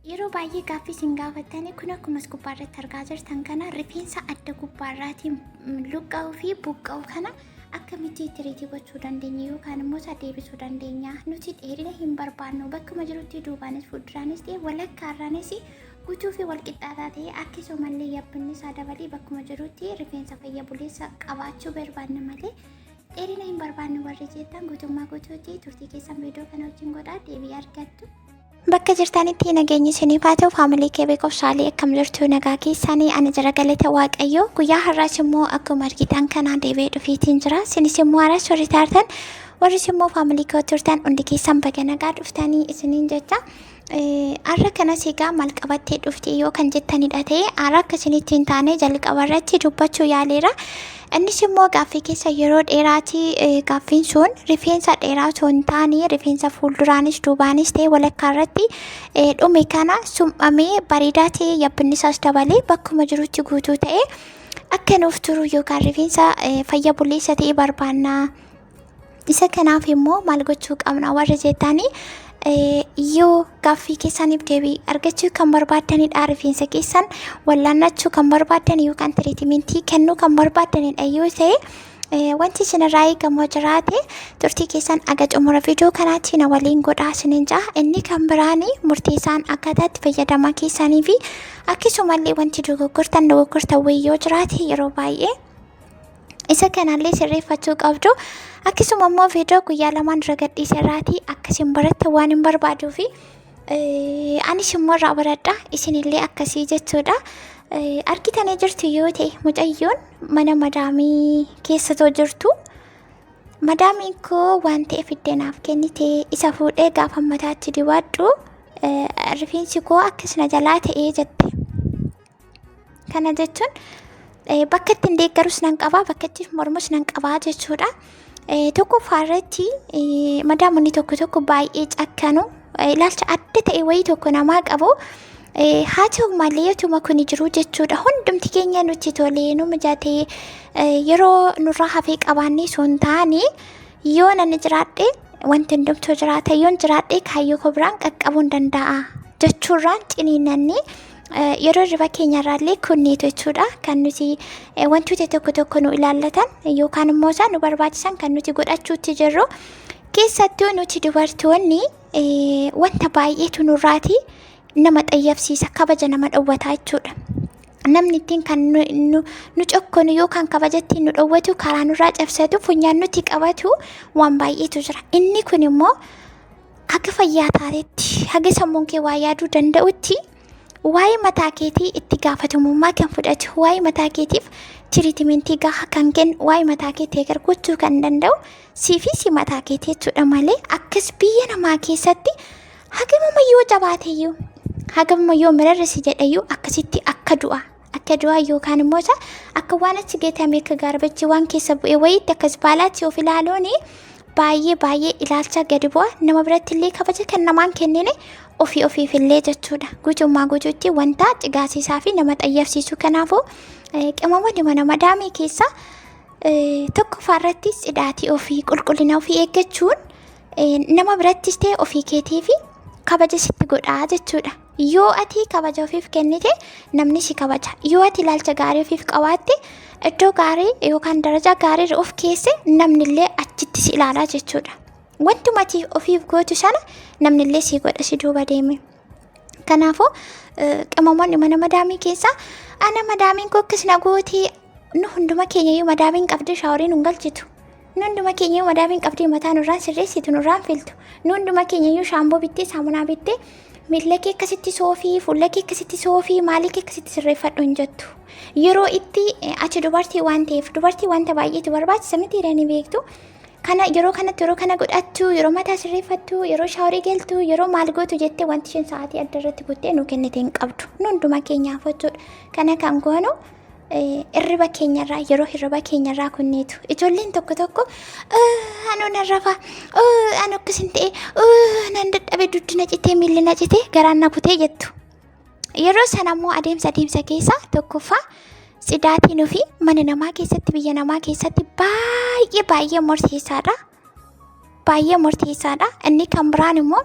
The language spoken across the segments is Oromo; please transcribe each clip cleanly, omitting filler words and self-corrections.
Yeroo baay'ee gaaffii isin gaafattanii kun akkuma as gubbaarratti argaa jirtan kana rifeensa adda gubbaarraatiin luqqa'uu fi buqqa'u kana akkamitti treat gochuu dandeenya yookaan immoo isa deebisuu dandeenya? Nuti dheerina hin barbaannu, bakkuma jirutti duubaanis fuulduraanis ta'e walakkaarraanis guutuu fi walqixxaataa ta'e, akkasumallee yabbinni isaa dabalee bakkuma jirutti rifeensa fayya buleessa qabaachuu barbaanna malee dheerina hin barbaannu warri jettan, guutummaa guutuutti turtii keessan viidiyoo kana wajjin godhaa, deebii argattu. Bakka jirtanitti nageenyi isiniif haa ta'u. Family kee beekuuf saalii, akkam jirtu? Nagaa keessanii? Ani jira, galata Waaqayyoo. Guyyaa har'aas immoo akkuma argitan kanaan deebi'ee dhufiitiin jira. Isinis immoo har'as warri taartan, warris immoo family koo turtan, hundi keessan baga nagaa dhuftanii isiniin jecha. Har'a kanas egaa maal qabattee dhufte yoo kan jettanidha ta'e, har'a akka isinitti hin taane jalqaba irratti dubbachuu yaaleera. Innis immoo gaaffii keessa yeroo dheeraati. Gaaffiin sun rifeensa dheeraa osoo hin taane, rifeensa fuulduraanis duubaanis ta'e walakkaa irratti dhume kana sumphamee bareedaa ta'e, yabbinni isaas dabalee bakkuma jirutti guutuu ta'e akka nuuf turu yookaan rifeensa fayya buleessa ta'e barbaanna. Isa kanaaf immoo maal gochuu qabna warri jettanii, yoo gaaffii keessaniif deebii argachuu kan barbaaddanidha, rifeensa keessan wallaannachuu kan barbaaddan yookaan treatment kennuu kan barbaaddanidha yoo ta'e, wanti isinirraa eegamu jiraate, turtii keessan aga xumura viidiyoo kanaatti na waliin godhaa isiniin ja'a. Inni kan biraani murteessaan akkaataa itti fayyadama keessanii fi akkasumallee wanti dogoggortan wayii yoo jiraate, yeroo baay'ee isa kanallee sirreeffachuu qabdu. Akkasuma immoo viidiyoo guyyaa 2n dura gadhiise irraatii akkasiin baratte waan hin barbaaduu fi anis immoo irraa baradha, isinillee akkasii jechuudha. Argitanii jirtu yoo ta'e, mucayyoon mana madaamii keessatoo jirtu, "Madaamiin koo waan ta'e fiddee naaf kennite, isa fuudhee gaafa mataatti dibadhu rifeensi koo akkas na jalaa ta'ee" jette. Kana jechuun bakka ittiin deeggarus nan qabaa, bakka itti mormus nan qabaa jechuudha. Tokkoffaa irratti madaamonni tokko tokko baay'ee cakkanu, ilaalcha adda ta'e wayii tokko namaa qabu. Haa ta'u malee, utuma kun jiru jechuudha, hundumti keenya nutti tolee nu mijatee yeroo nurraa hafee qabaannee osoo hin taane, yoo nani jiraadhe wanti hundumtuu jiraata, yoon jiraadhe kaayyoo koo biraan qaqqabuu hin danda'a jechuurraan ciniinnannee yeroo hirriba keenyarraallee kunniitu jechuudha kan nuti wantoota tokko tokko nu ilaallatan yookaan immoo isaan nu barbaachisan kan nuti godhachuutti jirru. Keessattuu nuti dubartoonni wanta baay'eetu nurraati nama xayyabsiisa, kabaja nama dhowwataa jechuudha. Namni ittiin kan nu cokkonu yookaan kabaja ittiin nu dhowwatu, karaa nurraa cabsatu, funyaan nutti qabatu waan baay'eetu jira. Inni kun immoo haga fayyaa taatetti, haga sammuun kee waa yaaduu danda'utti, waa'ee mataa keetii itti gaafatamummaa kan fudhatu, waa'ee mataa keetiif treatment gahaa kan kennu, waa'ee mataa keetii eegar gochuu kan danda'u sii fi si mataa keetii jechuudha malee, akkas biyya namaa keessatti hagamuma yoo jabaateyyuu, hagamuma yoo mirarrisi jedheyyuu, akkasitti akka du'a yookaan immoo isa akka waan achi gatame, akka garbage waan keessa bu'e wayiitti akkas baalaatti of ilaaluun baay'ee baay'ee ilaalcha gadi bu'a, nama biratti illee kabaja kan namaan kennine, ofii ofiif illee jechuudha. Guutummaa guutuutti wanta cigaasiisaa fi nama xayyabsiisu. Kanaafuu qimamoonni mana madaamii keessa tokkoffaa irratti tsidaatii ofii, qulqullina ofii eeggachuun nama birattis ta'e ofii keetii fi kabaja sitti godhaa jechuudha. Yoo ati kabaja ofiif kennite, namni si kabaja. Yoo ati ilaalcha gaarii ofiif qabaatte, iddoo gaarii yookaan daraja gaarii irra of keesse, namni illee achitti si ilaalaa jechuudha. Wantuma ati ofiif gootu sana namni illee si godha, si duuba deeme. Kanaafuu qimamoonni mana madaamii keessaa, "Ana madaamiin koo akkas na gootee," nu hunduma keenya iyyuu madaamiin qabdee shower nu hin galchitu. Nu hunduma keenya iyyuu madaamiin qabdee mataa nurraan sirreessitu, nurraan filtu. Nu hunduma keenya iyyuu shaamboo bittee, saamunaa bittee, miila kee akkasitti soofii, fuula kee akkasitti soofii, maalii kee akkasitti sirreeffadhu hin jettu. Yeroo itti ati dubartii waan ta'eef, dubartii wanta baay'eetu barbaachisa miti ni beektu. Kana yeroo kanatti, yeroo kana godhattu, yeroo mataa sirreeffattu, yeroo shower galtu, yeroo maal gootu jettee wanti isheen sa'aatii adda irratti kuttee nu kennite hin qabdu. Nu hunduma keenyaaf jechuudha. Kana kan goonu hirriba keenyarraa, yeroo hirriba keenyarraa kunniitu. Ijoolleen tokko tokko, "Anoo nan rafa, anu akkas hin ta'e, nan dadhabe, dugdi na citee, miilli na citee, garaan na kutee" jettu. Yeroo sana immoo adeemsa keessa tokkoffaa tsidaatiin ofii mana namaa keessatti, biyya namaa keessatti baay'ee baay'ee murteessaadha. Baay'ee murteessaadha. Inni kan biraan immoo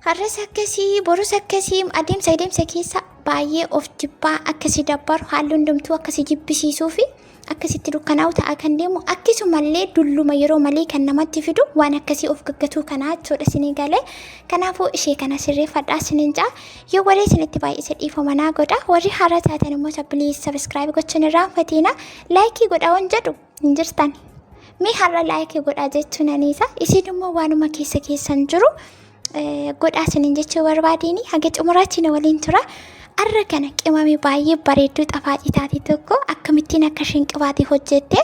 Har'as akkasii borus akkasii adeemsa adeemsa keessa baay'ee of jibbaa akkasii dabbaru haalli hundumtuu akkasii jibbisiisuu fi akkasitti dukkanaa'u ta'a kan deemu akkasumallee dulluma yeroo malee kan namatti fidu waan akkasii of gaggatuu kanaa jechuudha isinii galee. Kanaafuu ishee kana sirreeffadhaa isiniin ja'a. Yoo warri isinitti baay'ise dhiifama naa godha. Warri haaraa taatan immoo please subscribe gochuun irraanfatiina. Like godhaa waan jedhu hin jirtan. Mee har'a like godhaa jechuun aniisa. Isin immoo waanuma keessa keessan jiru godhaa isiniin jechuu barbaadeen haga xumuraatti na waliin tura. Arra kana qimamii baay'ee bareedduu xafaacii taate tokko akkamittiin akka isheen qibaatii hojjette,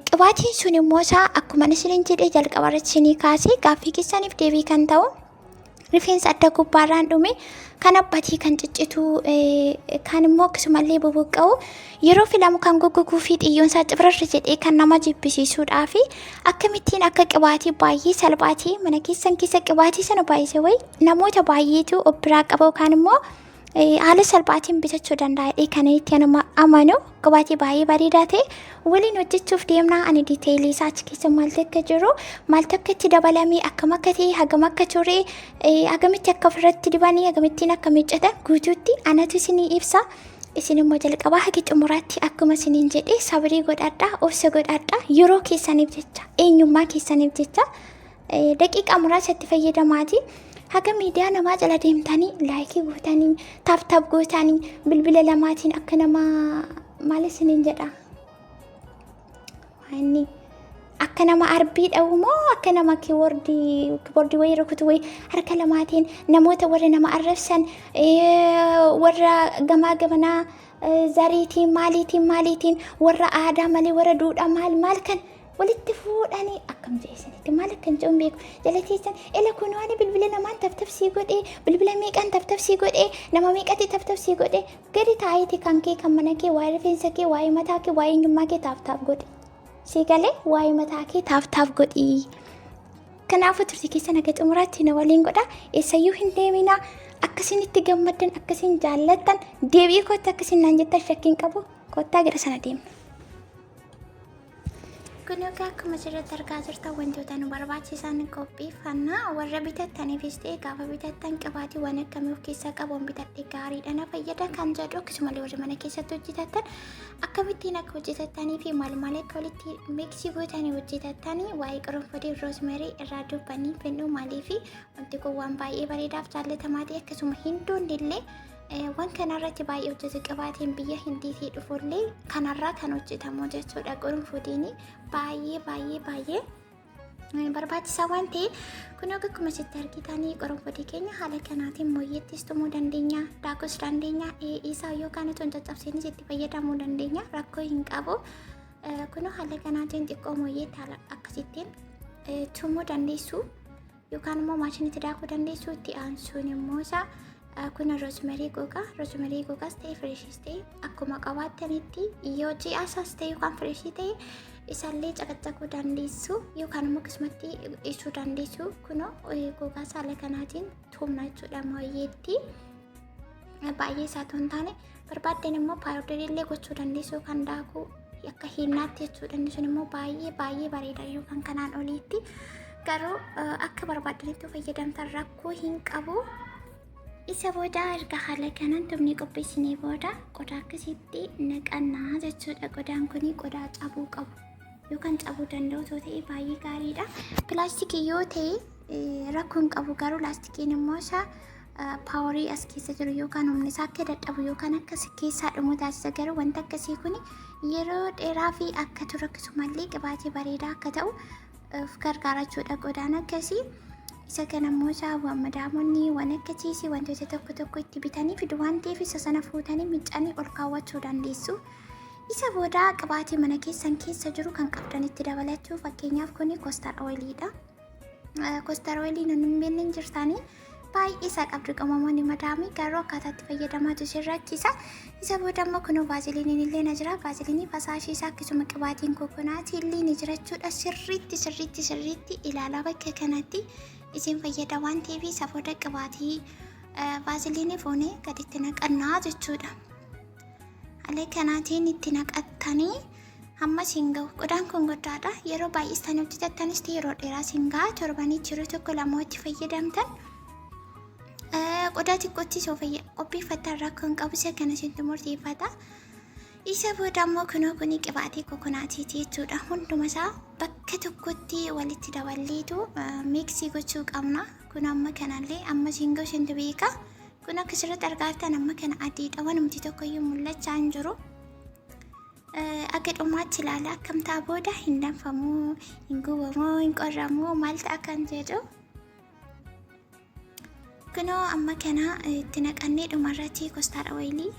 qibaatiin sun immoo isaa akkuma isiniin jedhee jalqaba irratti isinii kaasee gaaffii keessaniif deebii kan ta'u, rifeensa adda gubbaarraan dhume kan abbatii kan ciccitu, kan immoo akkasumallee bubuqqa'u, yeroo filamu kan goggoguu fi xiyyoon isaa cibirarra jedhee kan nama jibbisiisuudhaa fi akkamittiin akka qibaatii baay'ee salphaatii mana keessan keessa qibaatii sana baay'ise wayi namoota baay'eetu of biraa qaba yookaan immoo haala salphaatiin bitachuu danda'a kan itti amanu qibaatii baay'ee bareedaa ta'e waliin hojjechuuf deemnaa. Ani detail isaa achi keessa maaltu akka jiru, maaltu akka itti dabalamee, akkam akka ta'e, hagam akka ture, hagamitti akka ofirratti dibanii, hagamittiin akka miiccatan guutuutti anatu isinii ibsa. Isin immoo jalqabaa haga xumuraatti akkuma isiniin jedhe sabrii godhadhaa, obsa godhadhaa, yeroo keessaniif jecha, eenyummaa keessaniif jecha daqiiqaa muraasa itti fayyadamaati. Haga miidiyaa namaa jala deemtanii like gootanii, tap tap gootanii, bilbila lamaatiin akka nama maal isiniin jedha, inni akka nama arbii dha'u moo akka nama keyboard wayii rukutu wayii harka lamaatiin namoota warra nama arrabsan, warra gamaa gamanaa zariitiin maaliitiin maaliitiin, warra aadaa malee, warra duudhaa maal maal kan walitti fuudhanii akkam jedhe isinitti maal akkan jedhu beeku jala teessan. Ila kun waan bilbila namaan tap tap sii godhee, bilbila meeqaan tap tap sii godhee, nama meeqatti tap tap sii godhee, gadi taa'iiti kan kee, kan mana kee, waa'ee rifeensa kee, waa'ee mataa kee, waa'ee eenyummaa kee tap tap godhe. Sii galee? Waa'ee mataa kee tap tap godhii. Kanaafuu turtii keessan haga xumuraatti na waliin godha. Eessayyuu hin deeminaa. Akkasiin itti gammaddan, akkasiin jaallattan, deebi'ee kootti akkasiin naan jettan shakkiin qabu. Kottaa gara sana deemna. Kun egaa akkuma asirratti argaa jirtan wantoota nu barbaachisan qopheeffannaa. Warra bitattaniifis ta'e gaafa bitattan qabaatiiwwan akkamii of keessaa qabuun bitadhe gaariidha, na fayyada kan jedhu, akkasumallee warri mana keessatti hojjetattan akkamittiin akka hojjetattanii fi maal maal akka walitti mix gootanii hojjetattanii waa'ee qurunfudii, rosemary irraa dubbanii fedhuu. Maalii fi wanti kun waan baay'ee bareedaaf jaallatamaa ta'e, akkasuma hindoonni illee waan kanarratti baay'ee hojjetu. Qibaatiin biyya Hindiitii dhufullee kanarraa kan hojjetamu jechuudha. Qurunfudiin baay'ee baay'ee baay'ee barbaachisaa waan ta'eef, kun akkuma asitti argitanii qurunfudii keenya haala kanaatiin mooyyeettis tumuu dandeenya, daakuus dandeenya, isaa yookaan otoo hin caccabsiinis itti fayyadamuu dandeenya, rakkoo hin qabu. Kun haala kanaatiin xiqqoo mooyyeetti haala akkasittiin tumuu dandeessu yookaan immoo maashinitti daakuu dandeessu. Itti aansuun immoo isaa kun rosemary gogaa, rosemary gogaas ta'e fresh ta'e akkuma qabaattanitti, yoo ji'aasaas ta'e yookaan fresh ta'e isaallee caqacaquu dandeessu yookaan immoo akkasumatti dhiisuu dandeessu. Kun gogaa haala kanaatiin tumna jechuudha mooyyeetti. Baay'ee isaa otoo hin taane, barbaaddeen immoo powder illee gochuu dandeessu yookaan daakuu akka hiinnaatti jechuudha. Inni sun immoo baay'ee baay'ee bareeda yookaan kanaan oliitti. Garuu akka barbaaddanitti fayyadamtan rakkoo hin qabu. Isa booda erga haala kanaan tumnee qopheessinee booda qodaa akkasitti naqannaa jechuudha. Qodaan kun qodaa cabuu qabu yookaan cabuu danda'u otoo ta'e baay'ee gaariidha. Pilaastikii yoo ta'e rakkoo hin qabu, garuu laastikiin immoo isaa power as keessa jiru yookaan humni isaa akka dadhabu yookaan akka keessaa dhumu taasisa. Garuu wanta akkasii kun yeroo dheeraa fi akka turu, akkasumallee qibaatii bareedaa akka ta'u of gargaara jechuudha qodaan akkasii. Isa kana immoo isaa madaamonni waan akkasiis wantoota tokko tokko itti bitanii fidu waan ta'eef, isa sana fuutanii miccanii ol kaawwachuu dandeessu. Isa booda qibaatii mana keessan keessa jiru kan qabdan itti dabalachuu. Fakkeenyaaf kuni castor oiliidha. Castor oil nun hin beekne hin jirtanii, baay'ee isaa qabdu qabamoonni madaamii, garuu akkaataa itti fayyadamaatu isin rakkisa. Isa booda immoo kunoo vaazelinii illee na jira. Vaazelinii fasaashii isaa akkasuma qibaatiin coconut illee ni jira jechuudha. Sirriitti sirriitti sirriitti ilaalaa, bakka kanatti isin fayyada waan ta'eef. Isa booda qibaatii vaazelinii fuunee gaditti naqannaa jechuudha. Haala kanaatiin itti naqattanii hamma siin gahu. Qodaan kun guddaadha. Yeroo baay'istanii hojjetattanis ta'e yeroo dheeraa siin gaha. Torbanitti yeroo tokko lama itti fayyadamtan. Qodaa xiqqootti soo qopheeffattan rakkoo hin qabu, isa kana isintu murteeffata. Isa booda immoo kunoo kuni qibaatii kokonaatiiti jechuudha. Hunduma isaa bakka tokkotti walitti daballeetu mix gochuu qabna. Kun amma kanallee amma siin gahu isintu beeka. Kun akkasirratti argaa jirtan amma kana adiidha. Wanumti tokkoyyuu mul'achaa hin jiru. Akka dhumaatti ilaala, akkam ta'a booda, hin danfamuu, hin gubamuu, hin qorramuu, maal ta'a kan jedhu. Kunoo amma kana itti naqannee dhumarratti castor oilii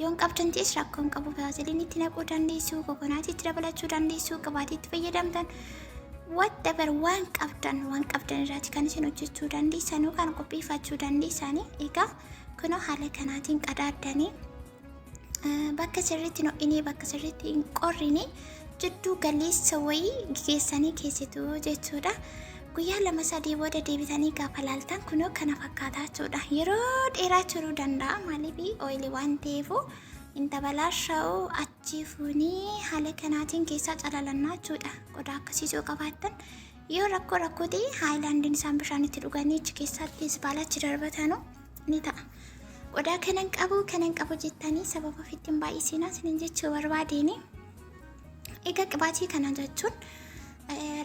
yoon qabdan ta'es rakkoo hin qabu. Vaseline itti naquu dandeessu, coconut itti dabalachuu dandeessu, qibaatii itti fayyadamtan, whatever, waan qabdan irraati kan isin hojjechuu dandeessan yookaan qopheeffachuu dandeessanii. Egaa kunoo haala kanaatiin qadaaddanii bakka sirriitti hin ho'inee, bakka sirriitti hin qorrine, jidduu galeessa wayii geessanii keessitu jechuudha. Guyyaa 2-3 booda deebitanii gaafa laaltan kunoo kana fakkaataa jechuudha. Yeroo dheeraa turuu danda'a, maaliif oilii waan ta'eefu hin dabalaasha'u. Achi fuunii haala kanaatiin keessaa calalannaa jechuudha. Qodaa akkasiisuu qabaattan yoo rakkoo rakkoo ta'e haayilaandiin isaan bishaan itti dhuganii achi keessatti baalachi darbatanu ni ta'a. Qodaa kanan qabu, kanan qabu jettanii sababa ofitti hin baay'isinaa isinin jechuu barbaadeeni. Egaa qibaatii kana jechuun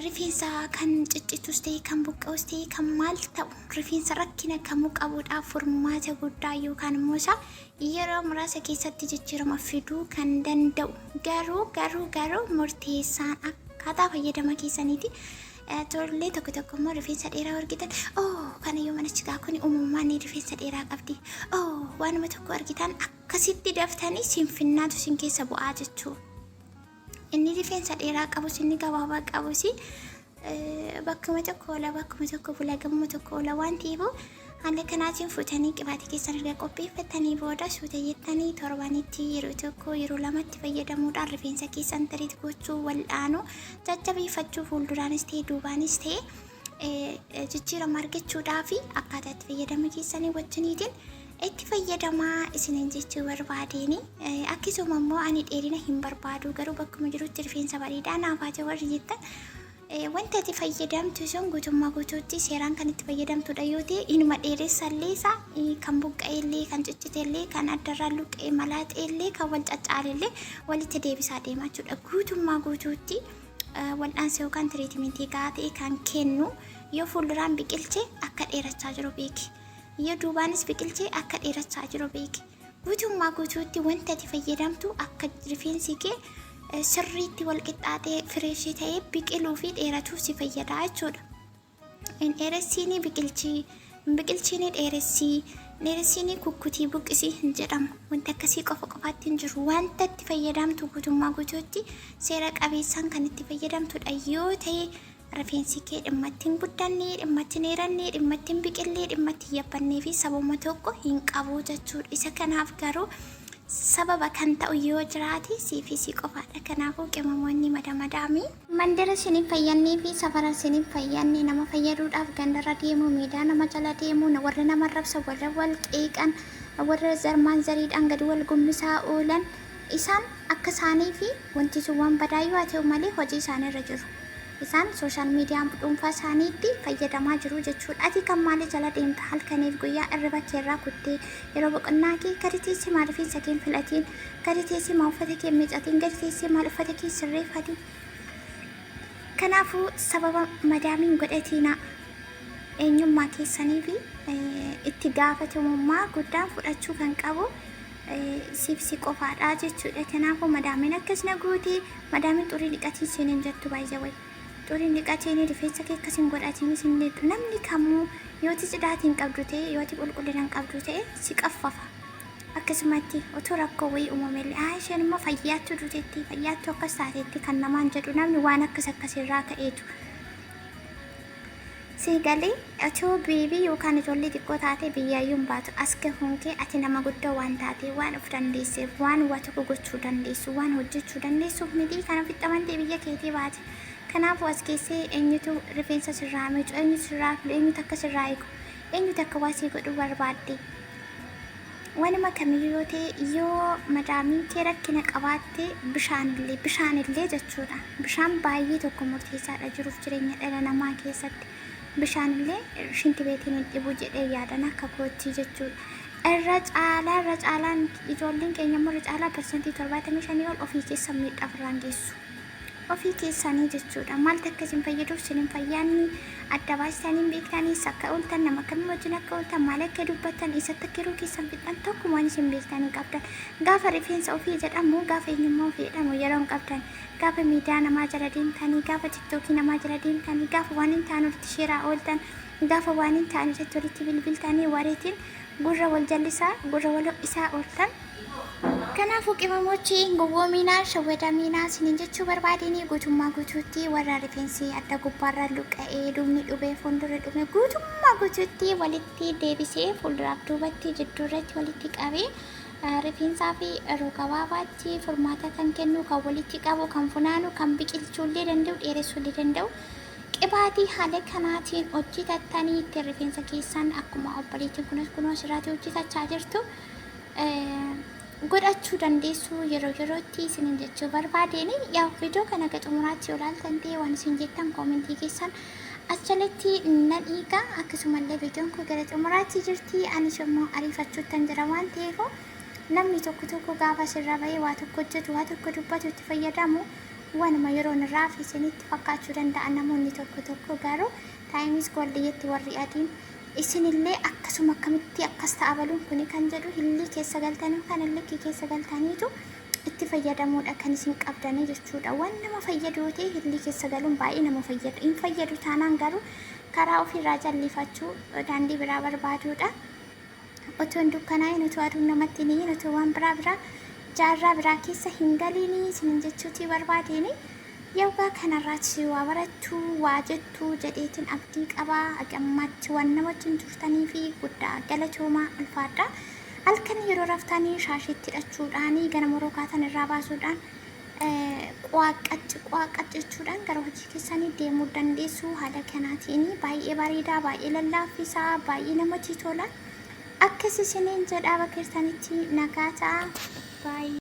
rifeensa kan ciccitus ta'e, kan buqqa'us ta'e, kan maal ta'u, rifeensa rakkina kamuu qabuudhaaf furmaata guddaa yookaan immoo isa yeroo muraasa keessatti jijjiirama fiduu kan danda'u, garuu murteessaan akkaataa fayyadama keessaniiti. Ijoollee tokko tokko immoo rifeensa dheeraa argitan, "Oh, kana yoo mana chigaa kun uumamaan rifeensa dheeraa qabdi," oh, waanuma tokko argitan akkasitti daftanii sinfinnaatu sin keessa bu'aa jechuu. Inni rifeensa dheeraa qabus, inni gabaabaa qabus bakkuma tokko oola, bakkuma tokko bula, gamuma tokko oola waan ta'eef, haala kanaatiin fuutanii qibaatii keessan erga qopheeffatanii booda suuta jettanii torbanitti yeroo tokko, yeroo lamatti fayyadamuudhaan rifeensa keessan treat gochuu, wal'aanuu, jajjabeeffachuu, fuulduraanis ta'e duubaanis ta'e jijjiirama argachuudhaa fi akkaataa itti fayyadama keessanii wajjiniitiin itti fayyadamaa isiniin jechuu barbaadeeni. Akkasuma immoo ani dheerina hin barbaadu, garuu bakkuma jirutti rifeensa bareedaa naaf haa ta'u warri jettan, wanta ati fayyadamtu sun guutummaa guutuutti seeraan kan itti fayyadamtudha yoo ta'e, inuma dheeressallee isaa, kan buqqa'ellee, kan ciccitellee, kan addarraa luqqa'e malaaxeellee, kan wal caccaalellee walitti deebisaa deemaa jechuudha. Guutummaa guutuutti wal'aansa yookaan treatmentii gahaa ta'e kan kennu, yoo fuulduraan biqilche akka dheerachaa jiru beeki. Yoo duubaanis biqilche akka dheerachaa jiru beeki. Guutummaa guutuutti wanta ati fayyadamtu akka rifeensi kee sirriitti wal qixxaatee fresh ta'ee biqiluu fi dheeratuuf si fayyada jechuudha. Hin dheeressiinii biqilchii, hin biqilchiinii dheeressii, hin dheeressiinii kukkutii buqqisii hin jedhamu. Wanti akkasii qofa qofaatti hin jiru. Wanta itti fayyadamtu guutummaa guutuutti seera qabeessaan kan itti fayyadamtudha yoo ta'e, rifeensi kee dhimma itti hin guddanne, dhimma itti hin dheeranne, dhimma itti hin biqillee, dhimma itti hin yabbannee fi sababa tokko hin qabu jechuudha. Isa kanaaf garuu sababa kan ta'u yoo jiraate siif si qofaadha. Kanaafuu qimamoonni madamadaamii. Mandara isiniif fayyannee fi safara isiniif fayyanne nama fayyaduudhaaf gandarra deemuu, miidiyaa nama jala deemuu, warra nama rabsa, warra wal qeeqan, warra zarmaan zariidhaan gadi wal gumbisaa oolan, isaan akka isaanii fi wanti sun waan badaa yoo haa ta'u malee hojii isaaniirra jiru. Isaan social media dhuunfaa isaaniitti fayyadamaa jiru jechuudha. Ati kan maalii jala deemta halkaniif guyyaa irriba keerraa kuttee, yeroo boqonnaa kee gadi teessee maal rifeensa kee hin filatiin, gadi teessee maal uffata kee hin miicatiin, gadi teessee maal uffata kee sirreeffatiin? Kanaafuu sababa madaamiin godhatiinaa, eenyummaa keessanii fi itti gaafatamummaa guddaan fudhachuu kan qabu siif si qofaadha jechuudha. Kanaafuu madaamiin akkas na gootee, madaamiin xurii dhiqatiin siin hin jettu baay'ee. Xuriin dhiqatiin, rifeensa kee akkas hin godhatiin siin jettu. Namni kamuu yooti tsidaatiin qabdu ta'e, yooti qulqullina hin qabdu ta'e, si qaffafa. Akkasumatti otoo rakkoo wayii uumamellee, "Haa, isheen immoo fayyaattuu duutetti, fayyaattuu akkas taatetti," kan namaan jedhu namni waan akkas akkasirraa ka'eetu. Siigalee otoo baby yookaan ijoollee xiqqoo taate biyyaayyuu hin baatu. As gahuun kee ati nama guddaa waan taate, waan of dandeesseef, waan waa tokko gochuu dandeessu, waan hojjechuu dandeessuuf miti kan ofitti amantee biyya keetii baate. Kanaafuu as keessee eenyutu rifeensa sirraa miicu, eenyutu sirraa filu, eenyutu akka sirraa eegu, eenyutu akka waa sii godhuu barbaadde? Waanuma kamiyyuu yoo ta'e, yoo madaamiin kee rakkina qabaatte, bishaanillee jechuudha. Bishaan baay'ee tokko murteessaadha jiruuf jireenya dhala namaa keessatti. Bishaanillee shintibeetiin hin dhibu jedhee yaadan akka kootti jechuudha. Irra caalaa irra caalaan ijoolleen keenya immoo irra caalaa 75% ol ofii keessan miidhaa ofirraan geessu. Ofii keessanii jechuudha. Maaltu akka isin fayyaduuf isin hin fayyaanni adda baastanii hin beektanii, eessa akka ooltan, nama akkamii wajjin akka ooltan, maal akka dubbattan, eessatti akka yeroo keessan fixxan tokkuma waan isin beektan hin qabdan. Gaafa rifeensa ofii jedhamu, gaafa eenyummaa ofii jedhamu yeroo hin qabdan. Gaafa miidiyaa namaa jala deemtanii, gaafa tiktookii namaa jala deemtanii, gaafa waan hin taane walitti sheeraa ooltan, gaafa waan hin taane irratti walitti bilbiltanii wareetiin gurra wal jallisaa, gurra wal ho'isaa ooltan. Kanaafuu qimamochi hin gowwoominaa, shawwadamiinaa isiniin jechuu barbaadeenii guutummaa guutuutti warra rifeensi adda gubbaarra luqqa'ee duubni dhube fuuldurri dhume guutummaa guutuutti walitti deebisee fuulduraaf duubatti jidduurratti walitti qabee rifeensaa fi yeroo gabaabaatti furmaata kan kennu kan walitti qabu kan funaanu kan biqilchuullee danda'u dheeressuullee danda'u qibaatii haala kanaatiin hojjetattanii ittiin rifeensa keessan akkuma obboleettiin kunis kunoo asirraatti hojjetachaa jirtu godhachuu dandeessu yeroo yerootti isinin jechuu barbaadeen. Yaa viidiyoo kana ga xumuraatti yoo ilaaltan ta'e waan isin jettan koomentii keessan as jalatti nan eega. Akkasumallee viidiyoon kun gara xumuraatti jirti, anis immoo ariifachuuttan jira waan ta'eef, namni tokko tokko gaafa asirra bahee waa tokko hojjetu, waa tokko dubbatu, itti fayyadamu waanuma yeroon irraa hafe isinitti fakkaachuu danda'a namoonni tokko tokko, garuu time is gold jetti warri adiin. Isinillee akkasuma akkamitti akkas ta'a baluun kuni kan jedhu hillii keessa galtanii yookaan hillikii keessa galtaniitu itti fayyadamuudha kan isin qabdanii jechuudha. Waan nama fayyadu yoo ta'e hillii keessa galuun baay'ee nama fayyada. Hin fayyadu taanaan garuu karaa ofiirraa jallifachuu, daandii biraa barbaaduudha. Otoo hin dukkanaa'in, otoo aduun namatti hin iyyin, otoo waan biraa biraa jaarraa biraa keessa hin galiini isinin jechuutii barbaadeeni. Yawgaa kanarraati waa barattu, waa jettu jedheetiin abdii qaba. Haga ammaatti waan nama wajjin turtanii fi guddaa galatoomaa, ulfaadha. Halkan yeroo raftanii shaashiitti hidhachuudhaan, ganama yeroo kaatan irraa baasuudhaan, quwaqqacci quwaqqacci jechuudhaan gara hojii keessanii deemuu dandeessu. Haala kanaatiin baay'ee bareedaa, baay'ee lallaaffisaa, baay'ee namatti tola. Akkas isiniin jedhaa, bakka jirtanitti nagaa ta'a. Baay'ee.